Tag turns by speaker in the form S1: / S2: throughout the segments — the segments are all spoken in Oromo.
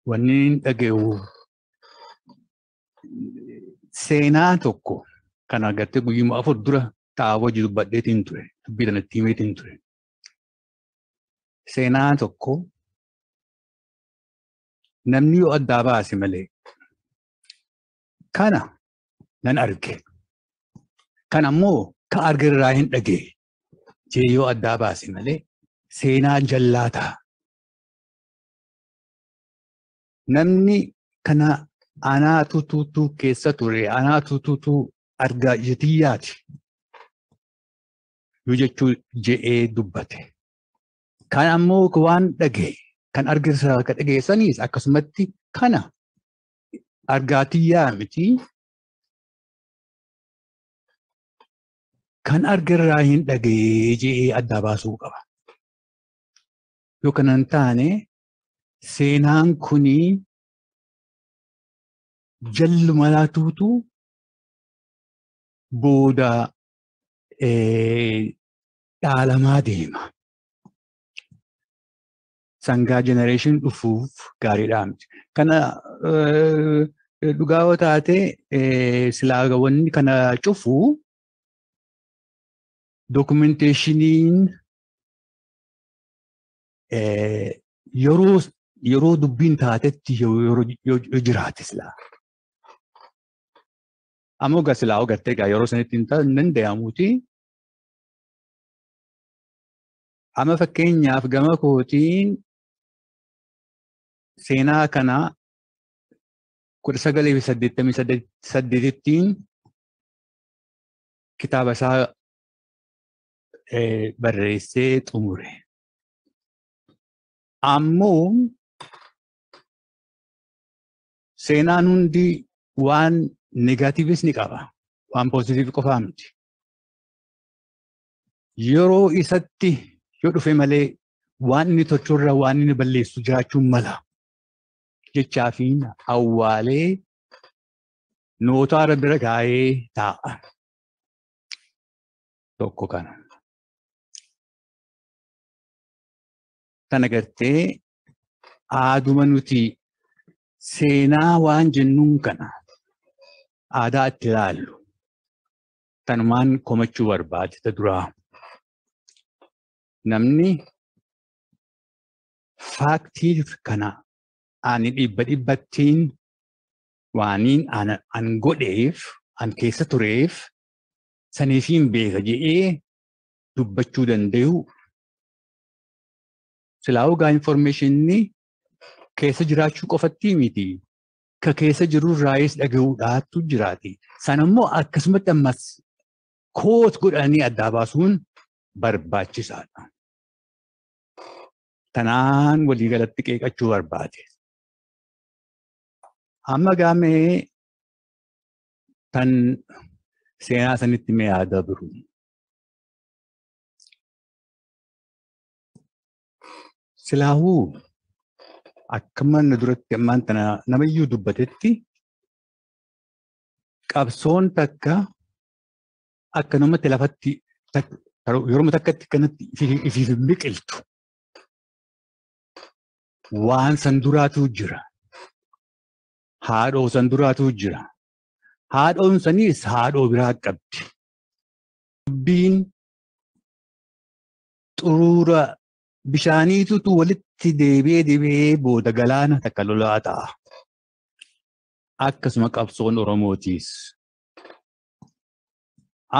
S1: Wanni dhaga'u seenaa tokko kan agartee guyyuma 4 dura taa'aa wajji dubbadheetiin ture. Dubbii kanatti himeetiin ture. Seenaa tokko namni yoo addaa baase malee kana nan arge. Kan ammoo ka arge irraa hin dhagee jee yoo addaa baase malee seenaa jallaa ta'a. Namni kana anaa tutuutu keessa ture, anaa tutuutu argaa jetiyyaati yoo jechuu je'ee dubbate. Kan ammoo waan dhagee kan argirraa ka dhageessaniis akkasumatti kana argaatiyyaa miti kan argirraa hin dhagee je'ee addaa baasuu qaba. Yoo kana hin taane seenaan kuni jalluma laatuutu booda dhaalamaa deema. Sangaa generation dhufuuf gaariidhaa miti. Kana dhugaa yoo taate silaa wanni kana cufu dokumenteeshiniin yeroo dubbiin taatetti yoo jiraate silaa. Ammoo egaa silaa agartee egaa yeroo sanitti hin danda'amuuti. Amma fakkeenyaaf gama kootiin seenaa kana 1988 kitaaba isaa barreessee xumure. Ammoo seenaan hundi waan negatiivis ni qaba, waan poozitiivii qofaa miti. Yeroo isatti yoo dhufe malee waan inni tolchurra waan inni balleessu jiraachuu mala jechaa fi awwaalee nootaara bira kaa'ee taa'a. Tokko kana. Kana gartee aaduma nuti seenaa waan jennuun kana aadaa itti ilaallu tanumaan komachuu barbaade ta duraa. Namni faaktii kana ani 100% waaniin an godheef an keessa tureef saniifiin beeka jedhee dubbachuu danda'u. Silaa ogaa informeeshinni keessa jiraachuu qofatti miti. Ka keessa jirurraayis dhaga'uudhaatu jiraati. Sanammoo akkasumatti ammas koot godhanii addaa baasuun barbaachisaadha. Tanaan waliigalatti qeeqachuu barbaade. Amma gaamee tan seenaa sanitti mee aadaa biru. Silaahuu akka mana duratti ammaan tana namayyuu dubbatetti qabsoon takka akka namatti lafatti yeroo takkatti kanatti ifiif biqiltu. Waan san duraatu jira. Haadhoo san duraatu jira. Haadhoon saniis haadhoo biraa qabdi. Dubbiin xuruura bishaaniitutu walitti deebi'ee deebi'ee booda galaana takka lolaa ta'a. Akkasuma qabsoon Oromootiis.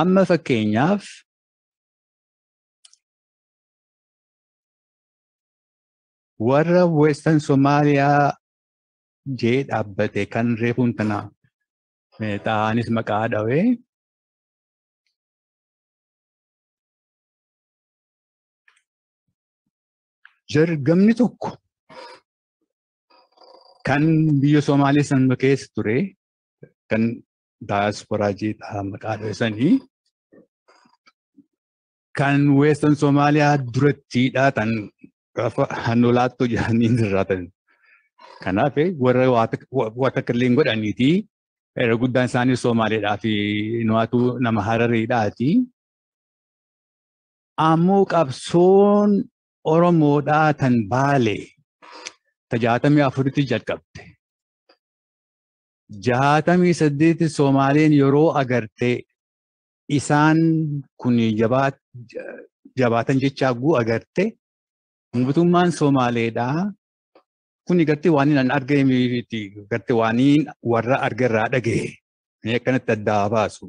S1: Amma fakkeenyaaf warra Western Somaaliyaa jee dhaabbate kan reefuun tana ta'anis maqaa dhawee jargamni tokko kan biyya Somaalee sana keessa ture kan daasporaa jee maqaa dhawee kan Western Somaaliyaa durattiidha tan hanolaatto jedhanii irraatan. Kanaaf warra waa takka illee hin godhaniiti. Irra guddaan isaanii Somaaleedhaa fi nuwaatu nama Harariidhaati. Ammoo qabsoon Oromoodhaa tan Baalee, Ta 64tti jalqabde. 68 Somaaleen yeroo agarte isaan kun jabaatan jecha guu agarte mootummaan Somaaleedhaa kun gartee waan hin argee miti gartee waan warra argerraa dhagaye akkanatti addaa baasu.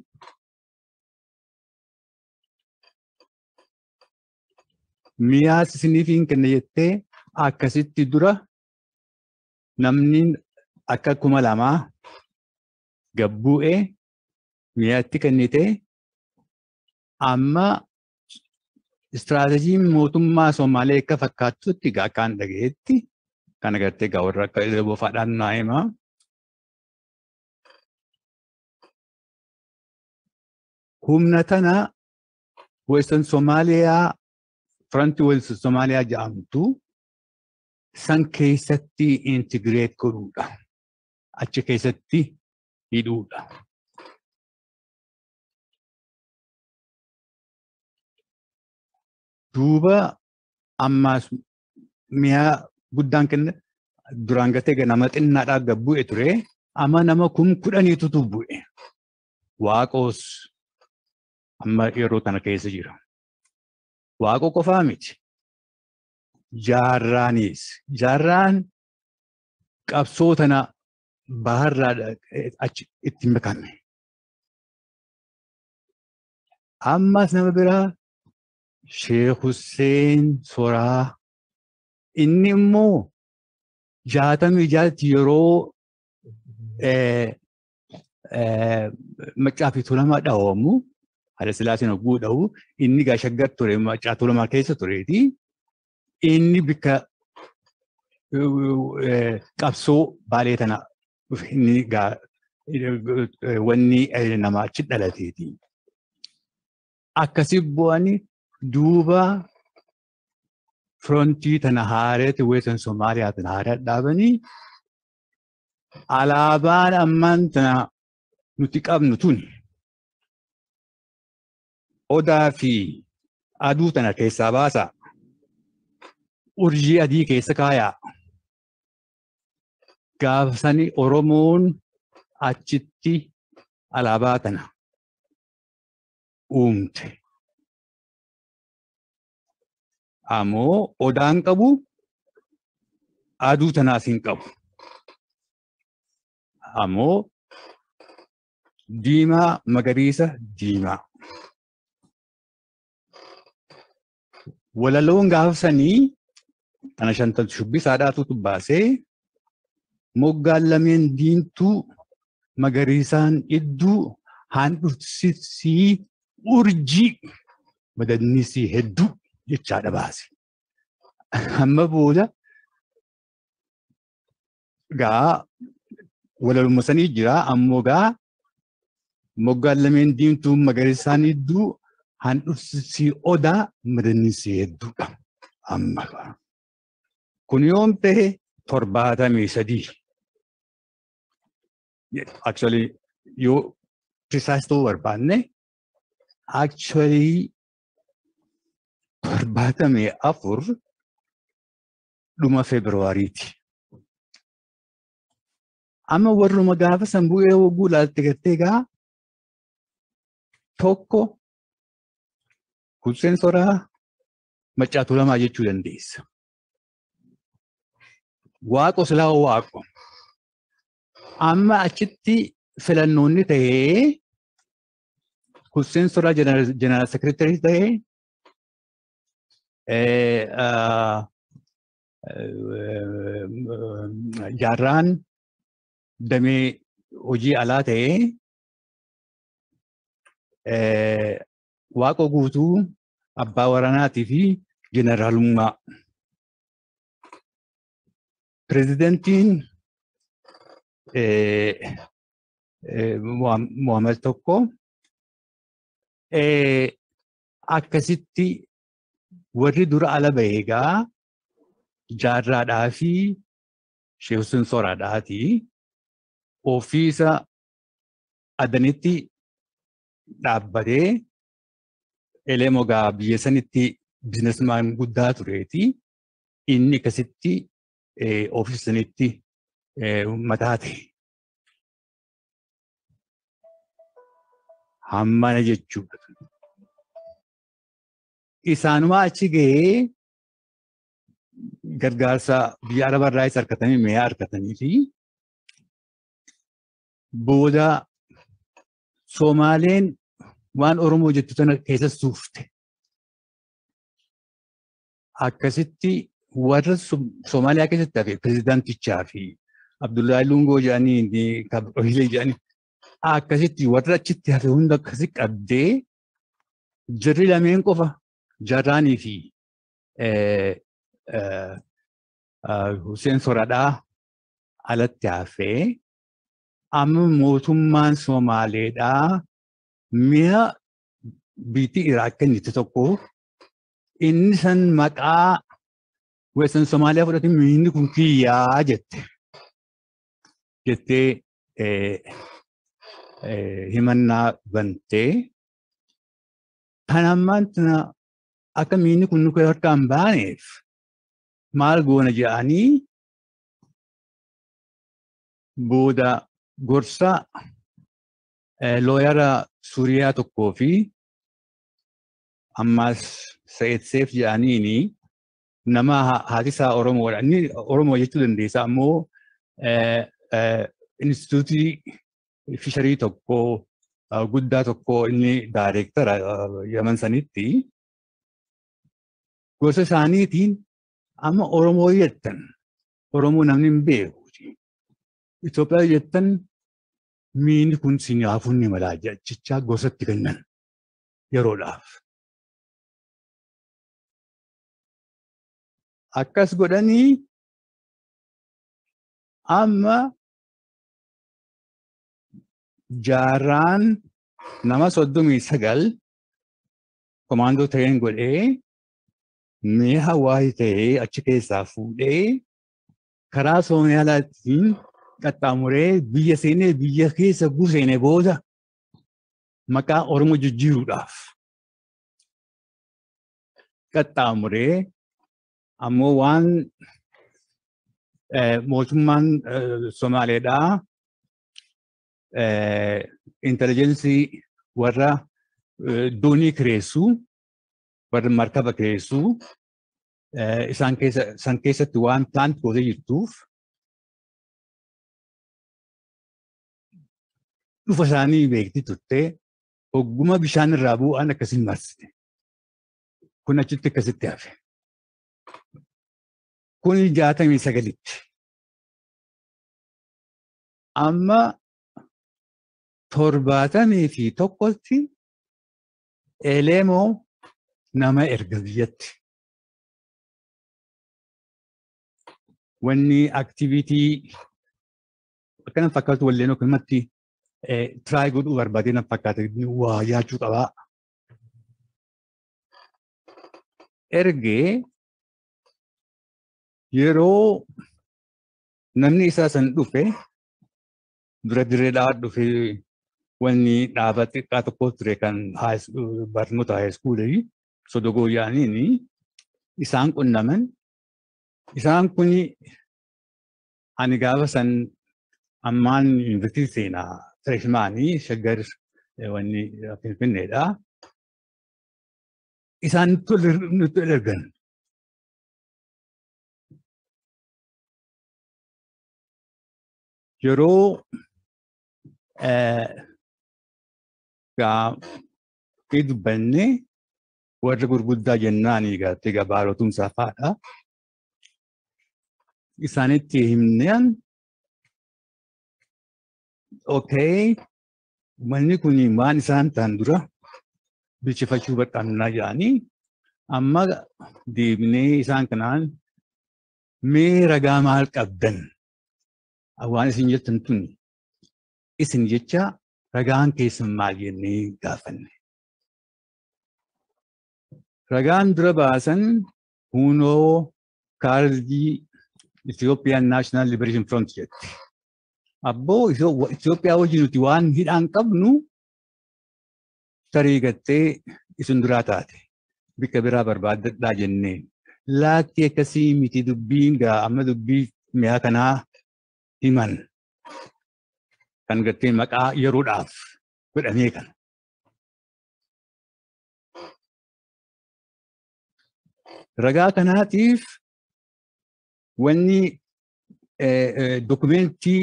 S1: Mi'aas isiniif hin kenne jettee akkasitti dura namni akka 2000 gabbu'ee mi'aatti kennite amma istiraateejiin mootummaa Somaalee akka fakkaattutti akkaan dhagayetti kan agartee gaa warra akka bofaadhaan naa hima. Humna tana Western Somaaliyaa Front Western Somaaliyaa jedhamtu san keessatti integrate godhuudha. Achi keessatti hidhuudha. Duuba ammaas mi'a guddaan kenna duraan gartee nama xinnaadhaa gad bu'e ture amma nama 10,000tu bu'e. Waaqoos amma yeroo tana keessa jira. Waaqoo qofaa miti. Jaarraanis. Jaarraan qabsoo tana baharraa achi itti makame. Ammas nama biraa Sheekh Hussein Soraa inni immoo 66 yeroo Maccaa fi Tuulamaa dhawamu Haile Sillaaseen hogguu dhawu inni gaa Shaggar ture Maccaa Tuulamaa keessa tureeti. Inni bikka qabsoo Baalee tana inni gaa wanni nama achi dhalateeti. Akkasi bu'anii duuba frontii tana haareeti Western Somaaliyaa tana haaree dhaabanii alaabaan ammaan tana nuti qabnu tun odaa fi aduu tana keessaa baasaa. Urjii adii keessa kaayaa. Gaafsanii Oromoon achitti alaabaa tana uumte. Ammoo odaan qabu aduu tanaas hin qabu. Ammoo diimaa magariisa diimaa. Walaloon gaafsanii tana shantan shubbisaadhaatu baasee moggaan lameen diimtuu magariisaan idduu handhursisii urjii madadnisii hedduu jechaadha baase. Amma booda gaa walaluma sanii jira ammoo gaa moggaan lameen diimtuu magariisaan idduu handhursisii odaa madadnisii hedduudha amma. Kun yoom ta'e 73. Actually yoo precise ta'uu barbaanne actually 74 dhuma Feebruwaariiti. Amma warruma gaafa san bu'ee hogguu ilaalte gartee gaa tokko Hussein Soraa Maccaa Tuulamaa jechuu dandeessa. Waaqo silaa waaqo. Amma achitti filannoonni ta'ee Hussein Soraa General Secretary ta'ee Jaarraan damee hojii alaa ta'ee Waaqoo Guutuu abbaa waraanaatii fi jeneraalummaa. Pirezidantiin Muhammad tokko akkasitti warri dura ala bahee gaa Jaarraadhaa fi Sheekh Hussein Soraadhaati ofiisa Adanitti dhaabbatee Elemoo gaa biyya sanitti bizinesmaan guddaa tureeti. Inni akkasitti ofiisa sanitti mataa ta'e. Hammana jechuudha. Isaanumaa achi gahee gargaarsa biyya Arabarraa isa harkatanii mi'a harkatanii fi booda Somaaleen waan Oromoo jettu tana keessa suufte. Akkasitti warra Somaaliyaa keessatti hafe pirezidaantichaa fi Abdullahi Lungoo jedhanii Kabilee jedhanii akkasitti warra achitti hafe hunda akkasi qabdee jarri lameen qofa Jaarraanii fi Hussein Soradhaa alatti hafee amma mootummaan Somaaleedhaa mi'a biitti Iraaq kennite tokko inni san maqaa Western Somaaliyaa fudhatee miinni kun kiyyaa jette jettee himannaa bantee kan ammaan tana akka miinni kun nu harkaa hin baaneef maal goona jedhanii booda gorsa looyara Suuriyaa tokkoo fi ammas Sa'id Seef jedhaniini nama haati isaa Oromoodha. Inni Oromoo jechuu dandeessa ammoo instituutii fisharii tokko guddaa tokko inni daayireektara Yaman sanitti gosa isaaniitiin amma Oromoo jettan Oromoo namni hin beeku. Itoophiyaa jettan miini kun sinyaafuu ni malaa jechaa gosatti kennan yeroodhaaf. Akkas godhanii amma Jaarraan nama 39 komaandoo ta'een godhee mi'a waayee ta'ee achi keessaa fuudhee karaa Soomaaliyaatiin qaxxaamuree biyya seenee biyya keessa guuseenee booda maqaa Oromoo jijjiiruudhaaf qaxxaamuree ammoo waan mootummaan Somaaleedhaa intelligensii warra doonii kireessuu warra markaba kireessuu isaan keessatti waan plant gootee jirtuuf dhufa isaanii beekti turte hogguma bishaan irraa bu'an akkasiin marsite. Kun achitti akkasitti hafe. Kun 69tti. Amma 71tti Elemoo nama erga biyyatti. Wanni aktiviitii akkana fakkaatu walleen akkanumatti tiraay godhuu barbaadee na fakkaata waa yaachuu qabaa. Ergee yeroo namni isaa san dhufe dura dirree dhufe wanni dhaaba xiqqaa tokko ture kan barnoota haayiskuulii Sodogoo yaaniini isaan qunnaman. Isaan kun ani gaafa san ammaan yuunivarsiitii seenaa freshmaanii Shaggar wanni Finfinneedha. Isaan nutti ergan. Yeroo gaaffii dubbanne warra gurguddaa jennaanii gartee gabaarotumsaa fa'aadha. Isaanitti himneen okay manni kun waan isaan ta'an dura bilchifachuu barbaannaa jedhanii amma deebinee isaan kanaan mee ragaa maal qabdan waan isin jettan tun isin jecha ragaan keessan maal jennee gaafanne. Ragaan dura baasan hunoo kaardii Ethiopian National Liberation Front jetti. Abboo Itoophiyaa wajjin nuti waan hidhaan qabnu tarii gattee isin duraa taate bikka biraa barbaaddadhaa jennee Laakki akkasii miti dubbiin gaa amma dubbii mi'a kanaa himan kan gartee maqaa yeroodhaaf godhamee kana. Ragaa kanaatiif wanni dokumentii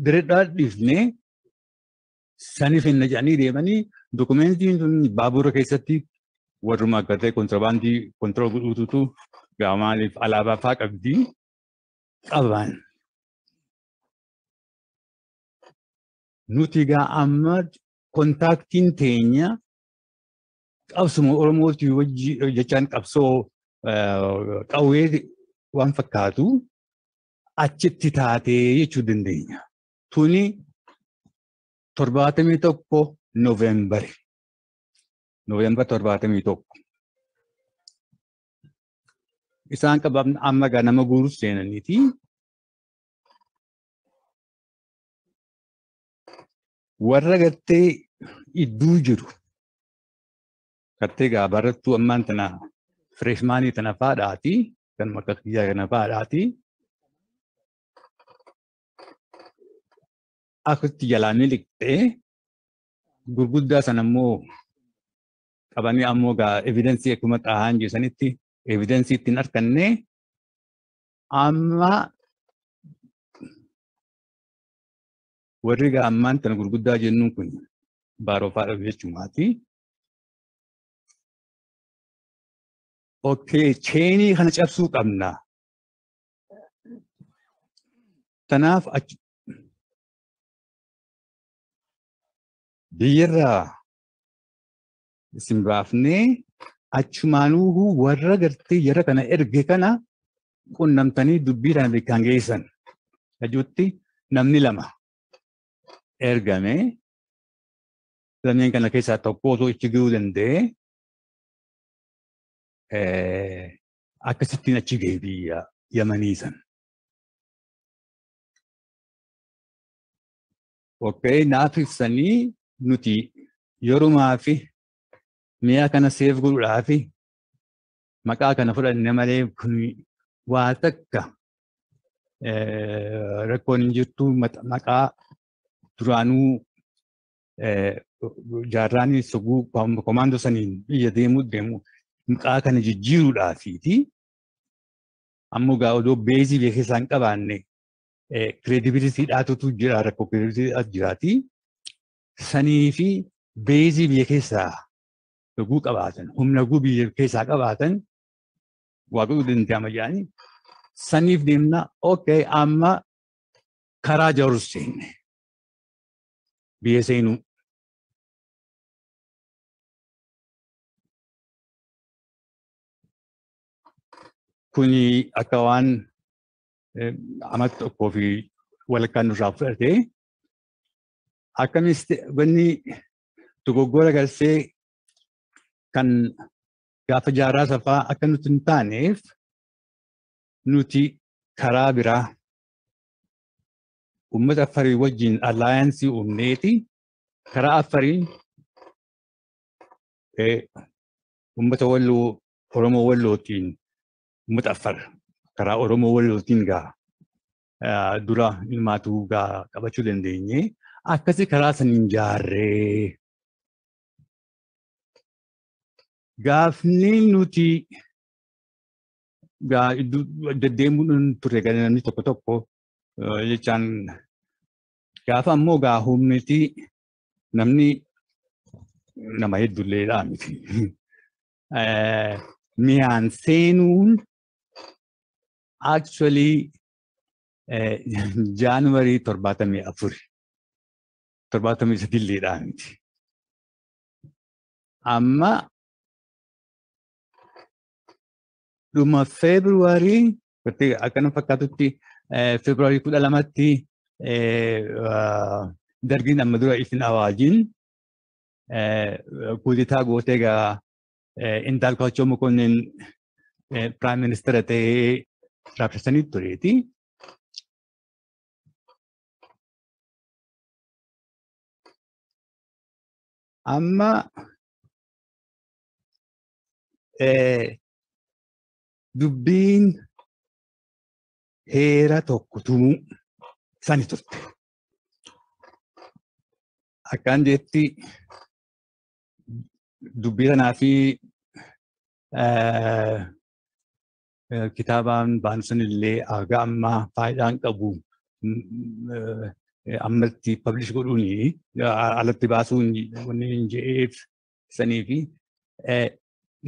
S1: diredhaa dhiifnee saniif hin jedhanii deemanii dokumentiin sun baabura keessatti warruma gartee kontirbaandii kontiroo godhuututu gaa maaliif alaabaa faa qabdii qaban. Nuti gaa amma kontaaktiin teenya qabsuma Oromootii wajji jechaan qabsoo qawwee waan fakkaatu achitti taatee jechuu dandeenya. Tuni 71 Noovembari. Noovembar 71. Isaan qaban amma gaa nama guuruu seenaniiti. Warra gartee idduu jiru. Gartee gaa barattuu ammaan tana fireeshmaanii tana faadhaati. Kan maqaa kiyyaa kana faadhaati. Akkasitti jalaa miliqxee gurguddaa sana immoo qabanii ammoo gaa evidensii akkuma xaa'aan jirsanitti evidensii ittiin arganne amma warri gaa ammaan tana gurguddaa jennuun kun baaroo faadha jechuumaati. Okay, cheenii kana cabsuu qabna. Tanaaf biyyarraa isin baafnee achumaanuu warra gartee jara kana erge kana qunnamtanii dubbii kana beekan geessan. Ajuutti namni lama ergame lameen kana keessaa tokko osoo ichi gahuu danda'e akkasittiin achi ga'e biyya Yamanii san. Okay, naaf ibsanii nuti yerumaa fi mi'a kana seef godhuudhaaf maqaa kana fudhanne malee kun waa takka rakkoon hin jirtu maqaa duraanuu jaarraan soguu komaandoo saniin biyya deemuu deemu maqaa kana jijjiiruudhaafiiti. Ammoo gaa odoo beezii biyya keessaa hin qabaanne kireedibilitii dhaatutu jira rakkoo kireedibilitii jiraati. Sanii fi beezii biyya keessaa dhuguu qabaatan humna guu biyya keessaa qabaatan waa godhuu danda'ama jedhanii saniif deemna. Okay, amma karaa jaarus seenne biyya seenuu. Kuni akka waan amata tokkoo fi walakkaan nurraa fudhatee akkamis wanni dogoggora garsee kan gaafa jaarraa safaa akka nuti hin taaneef nuti karaa biraa uummata Affarii wajjin alaayansii uumneeti karaa Affariin uummata Walloo Oromoo Wallootiin uummata Affar karaa Oromoo Wallootiin gaa dura ilmaatuu gaa qabachuu dandeenye akkasi karaa saniin jaarree. Gaafni nuti gaa deddeemuun turre namni tokko tokko jechaan gaafa ammoo gaa humniti namni nama hedduulleedhaa miti. Mi'aan seenuun actually Jaanuwarii 74 73 miti. Amma dhuma Feebruwaarii akkana fakkaatutti Feebruwaarii 12tti dargiin amma dura isin awaajiin kuuditaa gootee gaa Indaalkaachoo Mokonnin Piraayim Ministeera ta'ee raabsasanii tureeti. Amma Dubbiin heera tokko tumuu sani turte. Akkaan jetti dubbii kanaa fi kitaabaan baanu sanillee haga ammaa faayidaan qabu ammatti publish godhuuni alatti baasuun wanni hin je'eef sanii fi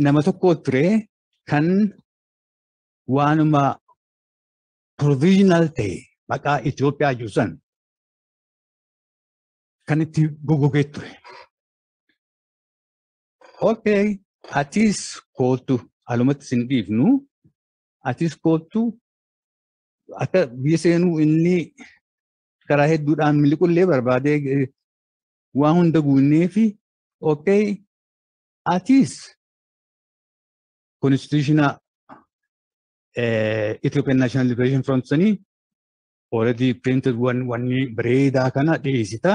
S1: nama tokko ture kan waanuma provisional ta'e maqaa Itoophiyaa jiru san kan itti goggogee ture. Okay, atis kootu alumatti sin dhiifnu, atis kootu akka biyya seenuu inni karaa hedduudhaan miliqullee barbaadee waan hunda guunnee fi okay, atis constitution Ethiopian National Liberation Front sanii already printed one wanni bareedaa kana dhiyeessita.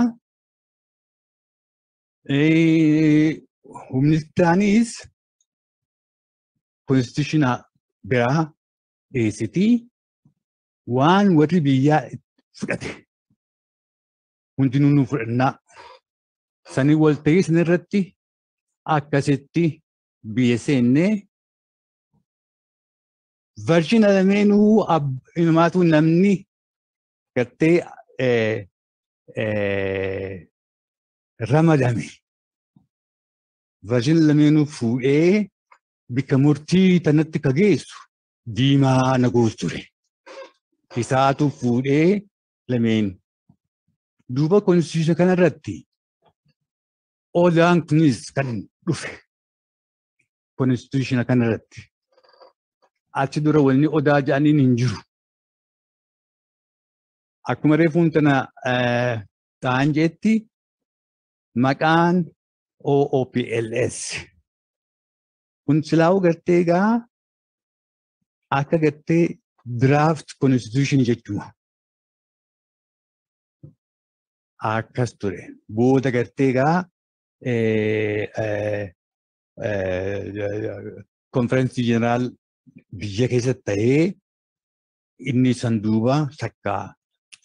S1: Humni isaaniis constitution biraa dhiyeessiti waan warri biyyaa fudhate hundinuu nu fudhannaa. Sanii walta'ii sanirratti akkasitti biyya seennee version lameenuu inumaatu namni gartee ramadame. Version lameenuu fuudhee bikka murtii tanatti ka geessu Diimaa Nagoo ture. Isaatu fuudhee lameen. Duuba constitution kanarratti odaan kunis kan dhufe constitution kanarratti. Achi dura wanni odaa jedhaniin hin jiru. Akkuma reefuun tana ta'an jetti maqaan OOPLS. Kun silaa'uu gartee egaa akka gartee draft constitution jechuudha. Akkas ture. Booda gartee egaa konferensii jeneraal biyya keessatti ta'ee inni san duuba takka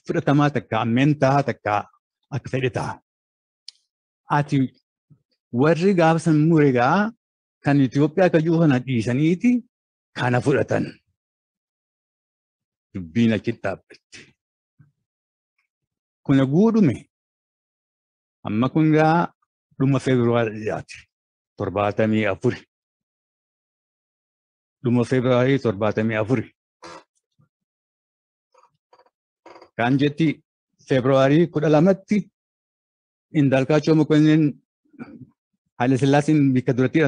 S1: fudhatamaa takka ammentaa takka akka fedhe ta'a. Ati warri gaafa san mure egaa kan Itoophiyaa kayyuu kana dhiisaniiti kana fudhatan. Dubbiin achitti dhaabbatti. Kuna guutume amma kun gaa dhuma Feebruwaariidhaati. 74. Dhuma Feebruwaarii 74. Kan jetti Feebruwaarii 12tti Indaalkaachoo Mokonnin Haile Sillaaseen bikka duratti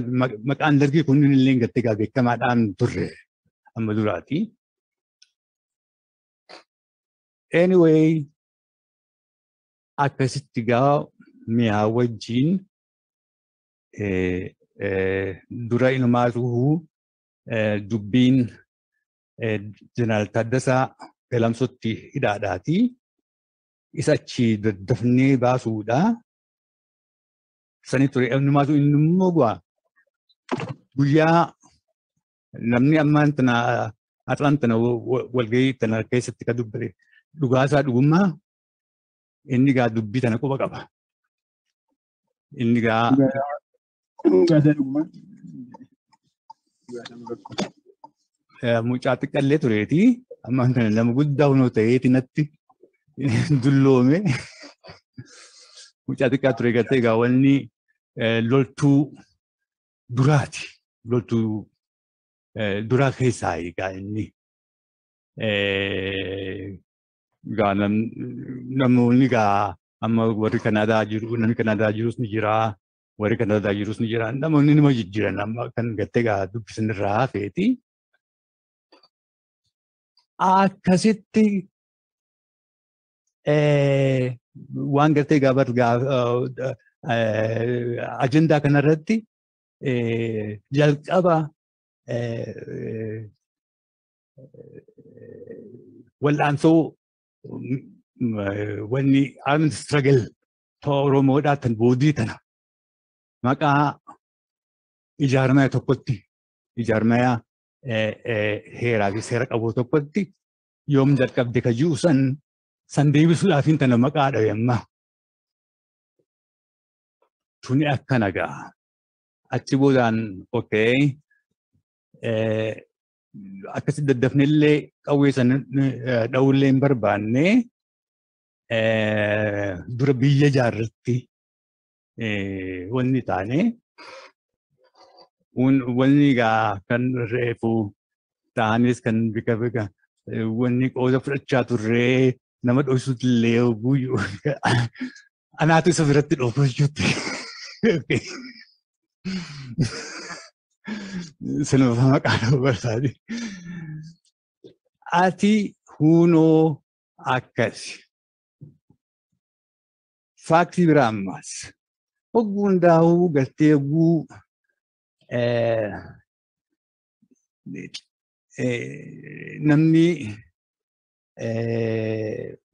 S1: maqaan dargii kunniin illee gartee gaa beekamaadhaan turre amma duraati. Anyway, akkasitti gaa mi'aa wajjin dura inumaatu dubbiin Jeneraal Taaddasaa Galamsootti hidhaadhaati. Isa achi daddafnee baasuudha. Sani ture inumaatu inni immoo guyyaa namni ammaan tana har'aan tana walgahii tana keessatti kan dubbate dhugaasaa dhugummaa inni gaa dubbii tana quba qaba. Inni gaa
S2: Dhugaasaa dhugummaa.
S1: Mucaa xiqqallee tureeti. Ammaan tana nama guddaa hunoo ta'eeti natti dulloome. Mucaa xiqqaa ture gartee egaa wanni loltuu duraati. Loltuu duraa keessaa egaa inni. Egaa namoonni egaa amma warri Kanaadaa jiru, namni Kanaadaa jirus ni jira, warri Kanaadaa jirus ni jira. Namoonni nima jijjiiran amma kan gartee egaa dubbisan irraa hafeeti. Akkasitti waan gartee egaa ajandaa kanarratti jalqaba wal'aansoo wanni armed struggle Oromoodhaa tan boodii tana maqaa ijaarmaya tokkotti ijaarmaya heeraa fi seera qabu tokkotti yoom jalqabde ka jiru san deebisuudhaaf hin tana maqaa dhabe amma. Tuni akkana ga'a. Achi boodaan okay akkasi daddafnillee qawwee san dha'ullee hin barbaanne dura biyya jaarratti wanni taane wanni gaa kan reefu ta'anis kan bika bika wanni qooda fudhachaa turree nama dhoksutullee guyyuu anaatu isa biratti dhoofu jechuutti. Sanuma maqaa dhahuu barbaade. Ati hunoo akkasi. Faaktii biraa ammaas. Hogguu hundaa'uu gartee hogguu namni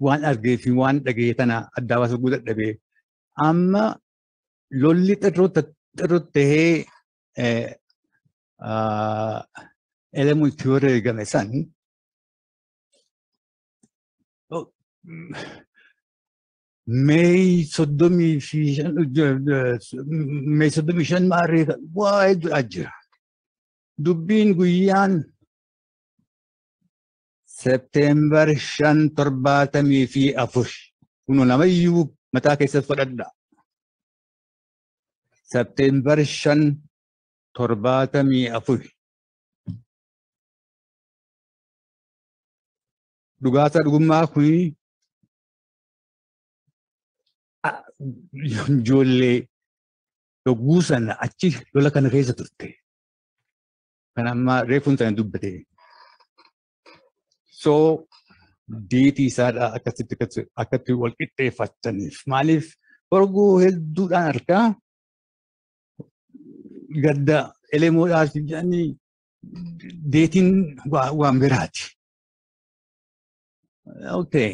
S1: waan argee fi waan dhagee tana addaa baasuu hogguu dadhabee amma lolli xirroo tahee Elemoo itti wareegame san May 35 May 35 maarree waa hedduudha jira. Dubbiin guyyaan September 5 74 kunoo namayyuu mataa keessatti fudhadha. September 5 74 dhugaasaa dhugummaa kuni ijoollee yogguu sana achi lola kana keessa turte. Kan amma reefuun sana dubbate. So deetii isaadha akkasitti akkatti wal qixxeeffataniif. Maaliif borgoo hedduudhaan harkaa gadda elemoodhaaf jedhanii deetiin waan biraati. Okay.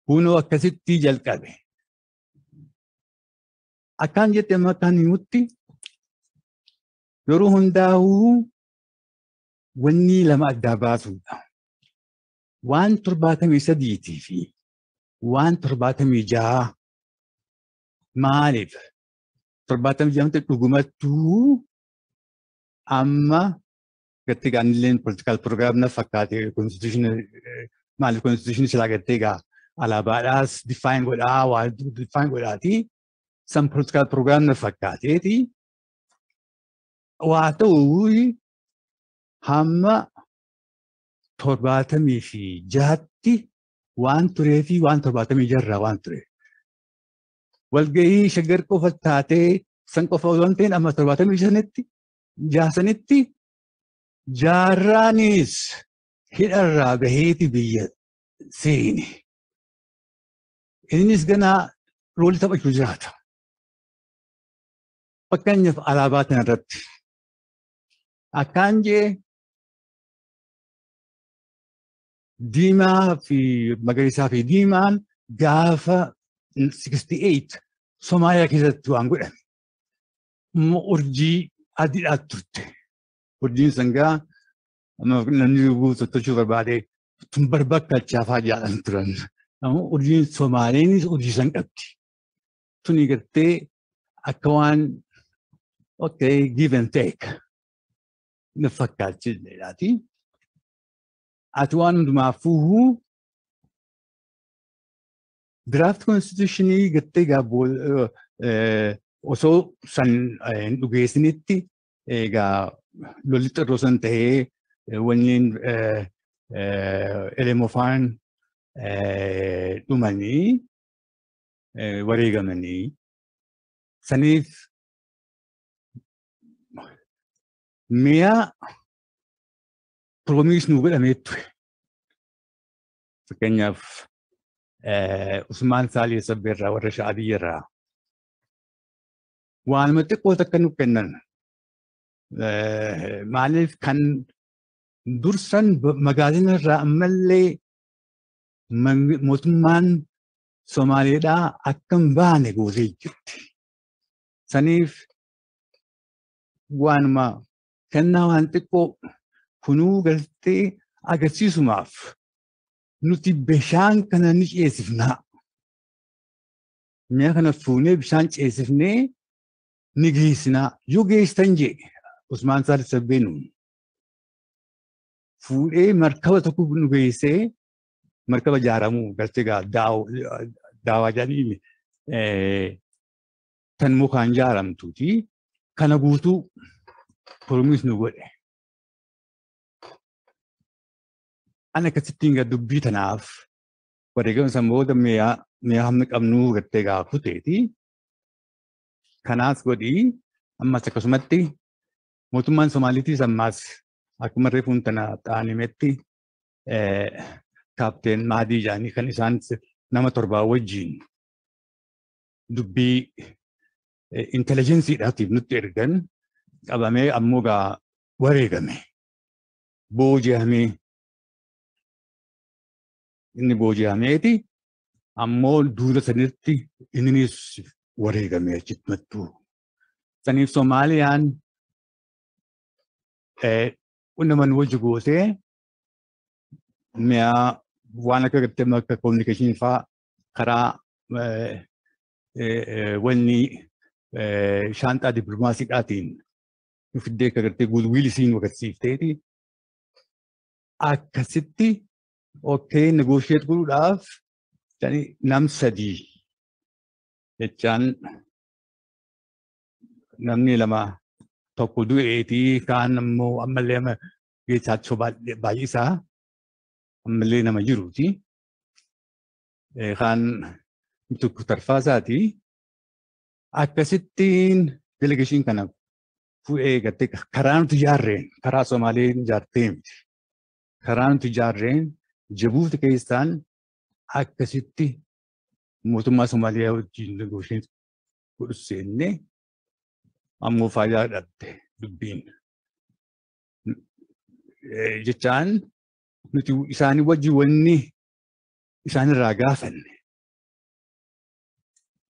S1: Kunoo akkasitti jalqabe. Akkaan jette amma akkaan himutti yeroo hundaa'uu wanni lama addaa baasuudha. Waan 73 fi waan 76 maaliif? 76 dhugumattuu amma gartee gaanilleen political program na fakkaate constitution maaliif constitution silaa gartee gaa alaabaadhaas define godhaa waa define godhaati san political program na fakkaateeti waa ta'uu hamma 76tti waan turee fi waan 76 waan ture. Walgahii Shaggar qofa taatee san qofa osoo hin ta'in amma 75tti 6sanitti jaarraanis hidharraa baheeti biyya seene. Innis ganaa roolii taphachuu jiraata. Fakkeenyaaf alaabaa kana irratti akkaan jee diimaa fi magariisaa fi diimaan gaafa 68 Somaaliyaa keessatti waan godhame. Immoo urjii adiidhaatu turte. Urjiin sangaa namni tottolchuu barbaade tun barbakkachaa fa'aa jedhan turan. Ammoo urjiin Somaaliinis urjii san qabdi. Tuni gartee akka waan okay give and take na fakkaachiseedhaati. Ati waan hundumaafuu draft constitutionii gartee gaa osoo san hin dhugeessinitti egaa lolli xirroo san tahee wanni Elemofaan dhumanii wareegamanii saniif mi'a promise nu godhamee ture. Fakkeenyaaf Usmaan Saalii Sabbeerraa warra Sha'abiyyarraa waanuma xiqqoo takka nu kennan. Maaliif kan dursan magaazina irraa ammallee mootummaan Somaaliidhaa akka hin baane gootee jirti. Saniif waanuma Kennaa waan xiqqoo kunuu galtee agarsiisumaaf nuti bishaan kana ni ceesifnaa. Mi'a kana fuunee bishaan ceesifnee ni geessinaa. Yoo geessitan jee Usmaan Saalih Sabbeenuun fuudhee markaba tokko nu geessee markaba ijaaramuu galtee gaa daawaa jedhanii tan mukaan ijaaramtuuti. Kana guutuu promise nu godhe. Ani akkasittiin gaa dubbii tanaaf wareegama san booda mi'a hamma qabnuu gartee gaa kuteeti. Kanaas godhii ammas akkasumatti mootummaan Somaaliitiis ammas akkuma reefuun tana xaanimetti kaapteen Maadii jedhanii kan isaan nama torbaa wajjin dubbii intelijensiidhaatiif nutti ergan qabamee ammoo gaa wareegame. Booji'amee inni booji'ameeti ammoo duula sanitti innis wareegame achitti mattuu. Saniif Somaaliyaan qunnaman wajji gootee mi'a waan akka gartee akka kominikeeshinii fa'aa karaa wanni shaanxaa dippiloomaasiidhaatiin nu fiddee akka gartee goodwill isiin agarsiifteeti. Akkasitti okay negotiate godhuudhaaf nam sadii jechaan namni lama tokko du'eetii kaan ammoo ammallee geessaachoo baay'isaa ammallee nama jiruuti. Kaan tokko tarfaasaati. Akkasittiin delegation kana fuudhee gartee karaa nuti ijaarreen karaa Somaaleen ijaartee miti. Karaa nuti ijaarreen Jibuuti keessaan akkasitti mootummaa Somaaliyaa wajjin negotiate godhu seennee ammoo faayidaa dhabde dubbiin. Jechaan nuti isaanii wajjin wanni isaanirraa gaafanne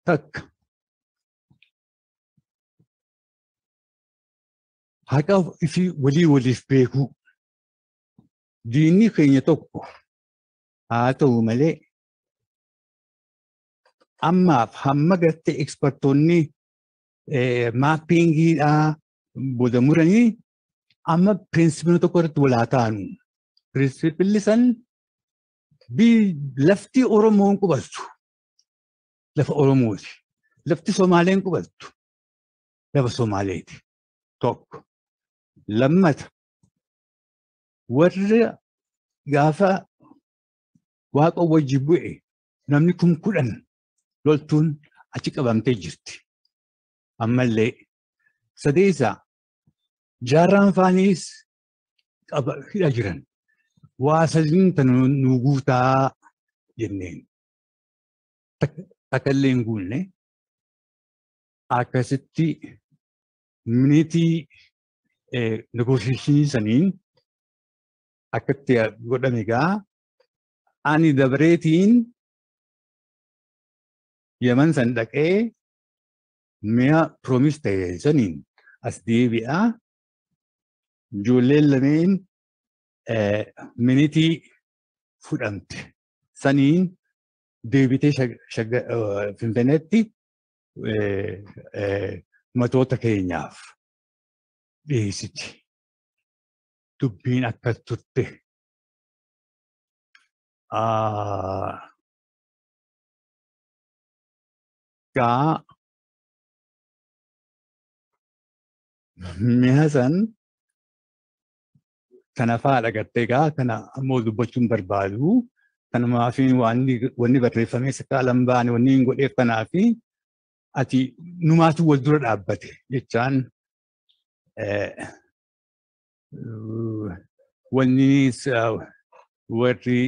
S1: takka haqa fi walii waliif beekuu diinni keenya tokko haa ta'u malee ammaaf hamma gartee ekspertoonni maappingiidhaa booda muranii amma pirinsipilii tokko irratti walaa taanu. Pirinsipilli san lafti Oromoon qubattu lafa Oromooti. Lafti Somaaleen qubattu lafa Somaaleeti. Tokko. Lammata warra gaafa waaqa wajji bu'e namni 10,000 loltuun achi qabamtee jirti. Ammallee sadeessa jaarraan faaniis hidha jiran. Waa sadiin tan nu guutaa jenneen. Takka illee hin guunne akkasitti minitii negotiation saniin akkatti godhame gaa ani dabareetiin Yemen san dhaqee mi'a promise ta'e saniin as deebi'aa ijoolleen lameen minitii fudhamte saniin deebitee Finfinneetti matoota keenyaaf dhiyeessiti. Dubbiin akkas turte. Gaa mi'a san kana fa'aadha gartee gaa kana ammoo dubbachuun barbaadu. Kanumaaf wanni barreeffamee sakaalan baane wanni hin godheef kanaafi ati numaatu wal dura dhaabbate jechaan wanni warri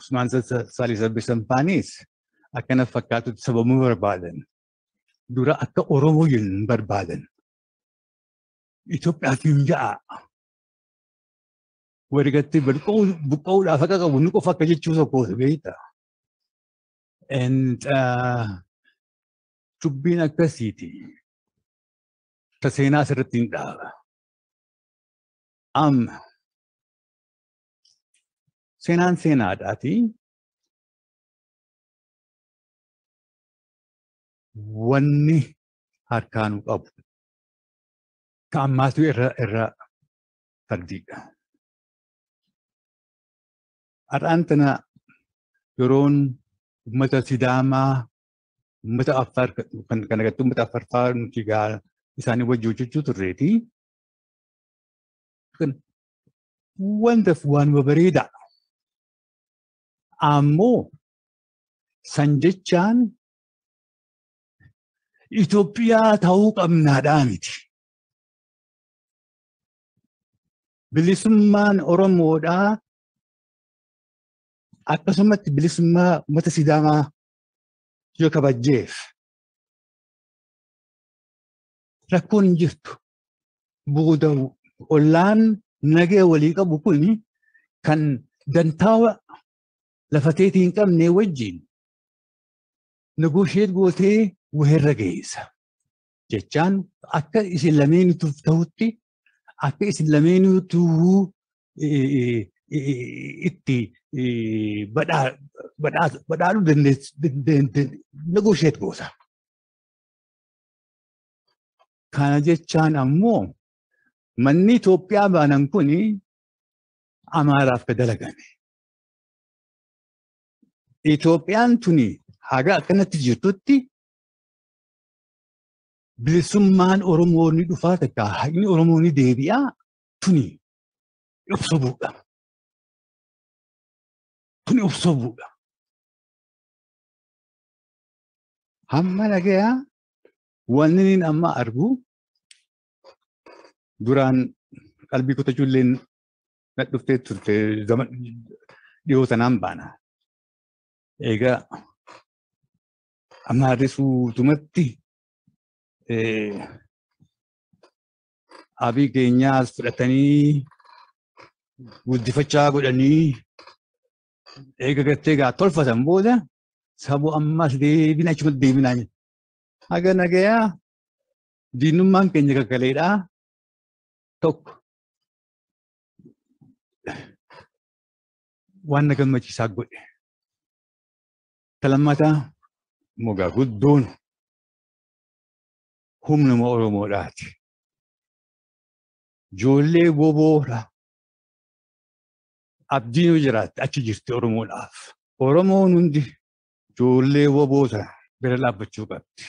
S1: Usmaan Saalih Sabbisan faanis akkana fakkaatutti sababuu barbaadan. Dura akka Oromoo jennu barbaadan. Itoophiyaaf hin ja'a. Warri gartee buqqa'uudhaaf akka qabu nu qofa akka jechuu tokkooti beektaa. And dubbiin akkasiiti. Ta seenaa asirratti hin dhaaba. Amma seenaan seenaadhaati. Wanni harkaanuu qabu ka ammaatu irra fardiidha. Har'aan tana yeroon uummata Sidaamaa, uummata Affaar kan agartuu uummata Affaar fa'aa nuti isaanii wajjin hojjechuu turreeti. Wanta waanuma bareedaa. Ammoo san jechaan Itoophiyaa ta'uu qabnaadhaa miti. Bilisummaan Oromoodhaa akkasumatti bilisummaa uummata Sidaamaa yoo kabajjeef rakkoon hin jirtu. Booda ollaan nagee walii qabu kun kan dantaa lafateetii hin qabne wajjin negoosheet gootee waherra geessa. Jechaan akka isin lameenitu ta'utti akka isin lameenitu itti badhaadhuu dandeessu negoosheet goota. Kana jechaan ammoo manni Itoophiyaa baanan kun Amaaraaf ka dalagame. Itoophiyaan tuni haga akkanatti jirtutti bilisummaan Oromoo ni dhufaa takka haqni Oromoo ni deebi'aa tuni obsobuudha. Tuni obsobuudha. Hamma nagayaa wanni inni amma argu duraan qalbii kutachuu illee na dhuftee turte dhiyoo sanaan baana. Egaa Amaarri suutumatti abii keenyaas fudhatanii guddifachaa godhanii eega gartee gaa tolfatan booda sabu ammas deebina achumatti deebinaa jira. Haga nagayaa diinummaan keenya kakkaleedhaa tokko waan na gammachiisaa godhe. Lammataa mogaa guddoon humnuma Oromoodhaati. Ijoollee boboodha. Abdiin yoo jiraatte achi jirti Oromoodhaaf. Oromoon hundi ijoollee boboota bira dhaabbachuu qabdi.